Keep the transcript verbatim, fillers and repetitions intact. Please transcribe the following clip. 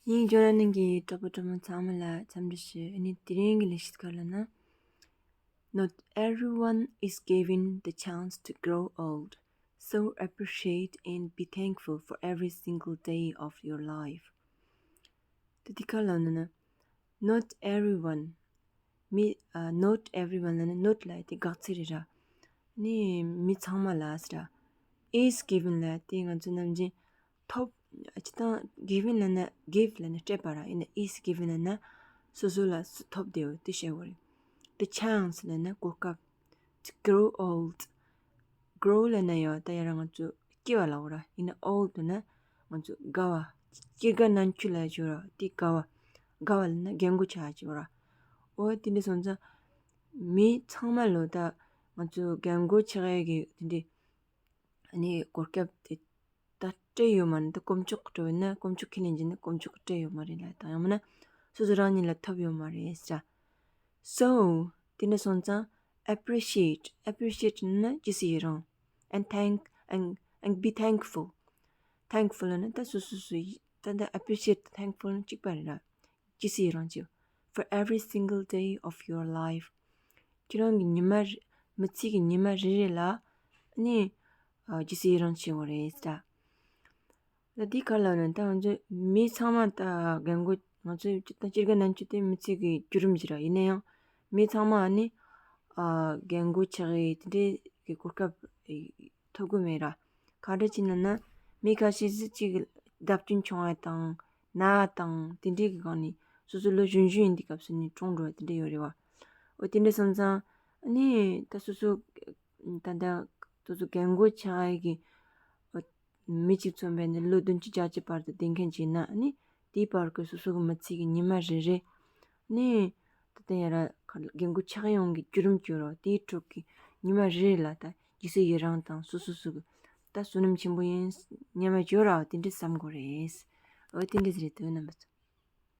ངས་ཇོ་ན་ནིང་གི་གྲོགས་པོ་གྲོགས་མོ་ཚང་མ་ལ་འཚམས་འདྲི་ཞུ། ཨ་ནི་དེ་རིང་གི་ལས་གཞི་ག་ལ་ན། Not everyone is given the chance to grow old, so appreciate and be thankful for every single day of your life. དེ་དེ་ག་ལ་ན་ན། Not everyone. མི་ཨ། not everyone ལ་ན་not ལ་དེ་དགག་ཚིག་རེད་ར། ནི་མི་ཚང་མ་ལ་ཟེར་ར། is given ལ་དེ་ང་ཚོ་ནམ་རྒྱུན་ཐོབ། ཨ། སྤྱིར་བཏང་given ལ་ན་give ལ་ན་སྤྲད་པ་ར། ཡིན་ན་is given ལ་ན་སོ་སོ་ལ་སུ་ཐོབ་བསྡད་ཡོད་དེ་བཤད་དགོས་རེད། The chance ལ་ན་གོ་སྐབས། To grow old. grow ལ་ན་ཡང་ད་ཡ་ར་ང་ཚོ་སྐྱེ་བ་ལ་འོ་ར། ཡིན་ན་old ལ་ན་ང་ཚོ་རྒ་བ། སྐྱེ་རྒ་ན་འཆི་ལ་ཡ་ཅིག་འོ་ར། དེ་རྒ་བ། རྒ་བ་ལ་ན་རྒན་གོག་ཆགས་ཡ་ཅིག་འོ་ར། འོ་དེ་འདྲ་སོང་ཙང་མི་ཚང་མ་ལོ་ད་ང་ཚོ་རྒན་གོག་ཆགས་ཡ་གི་དེ་འདྲའི་ཨ་ནི་གོ་སྐབས་དེ་ད་སྤྲད་ཡོད་མ་རེད། ད་དཀོན་མཆོག་གི་སྤྲད་ཡོད་ན་དཀོན་མཆོག་ཁས་ལེན་བྱས་ན་དཀོན་མཆོག་གི་སྤྲད་ཡོད་མ་རེད་ལ། ད་ཡང་མིན་ན་སོ་སོ་རང་ཉིད་ལ་ཐོབ་ཡོད་མ་རེད་ཟེར། So དེ་འདྲ་སོང་ཙང་appreciate. appreciate ན་ཇི་སྲིད་ཡི་རང་། and thank and, and be thankful. thankful ན་ད་སོ་སོ་སོ་ཡི་ད་ད་appreciate thankful ན་གཅིག་པ་རེད་ལ། ཇི་སྲིད་ཡི་རང་ཅིག for every single day of your life. ཁྱེད་རང་གི་ཉི་མ་རེ་མི་ཚེ་གི་ཉི་མ་རེ་རེ་ལ་ནི་ཨ་ཇི་སྲིད་ཡི་རང་བྱེད་དགོས་རེད་ད། ད་འདི་ག་ལ་ནི་ད་ང་ཚོ་མི་ཚང་མ་ད་རྒན་གོག་ང་ཚོའི་ད་སྐྱེ་རྒ་ན་འཆི་དེ་མི་ཚེ་གི་བརྒྱུད་རིམ་ཅིག་ར། ཡིན་ན་ཡང་མི་ཚང་མ་ནི་ཨ་རྒན་གོག་ཆགས་ཡི་དེ་འདྲའི་གི་གོ་སྐབས་ཐོབ་གི་མེད་ར། ག་འདྲ་ཅིག་ན་ན་མི་ཁ་ཤས་ཅིག་ལྡབ་སྐྱོན་བྱུང་བ་དང་ན་བ་དང་དེ་འདྲའི་གི་སྒང་ནས་སོ་སོ་ལོ་གཞོན་གཞོན་ཡིན་དུས་སྐབས་སུ་ནི་གྲོངས་འགྲོ་བ་དེ་འདྲ་ཡོད་རེད་བ། འོ་དེ་འདྲ་སོང་ཙང་ཨ་ནི་ད་སོ་སོ་ད་ལྟ་སོ་སོ་རྒན་གོག་ཆགས་ཡི་གི་མི་གཅིག་མཚོན་པའི་ནི་ལོ་བདུན་ཅུ་བརྒྱད་ཅུ་བར་དུ་བསྡད་མཁན་ཅིག་ཡིན་ན་ཨ་ནི་དེའི་བར་གྱི་སོ་སོ་གི་མི་ཚེ་གི་ཉི་མ་རེ་རེ་ནི་ད་ལྟ་ཡ་ར་རྒན་གོག་ཆགས་ཡོང་གི་བརྒྱུད་རིམ་བརྒྱུད་རོགས། དེའི་ཁྲོད་ཀྱི་ཉི་མ་རེ་རེ་ལ་ད་ཇི་སྲིད་ཡི་རང་དང་སོ་སོ་སོ་གི་ད་བསོད་ནམས་ཆེན་པོ་ཡིན་སྙམ་པ་བརྗོད་ར། དེ་འདྲ་བསམ་དགོས་རེད། འོ་དེ་འདྲ་རེད་འདུག་རྣམ་པ་ཚོ།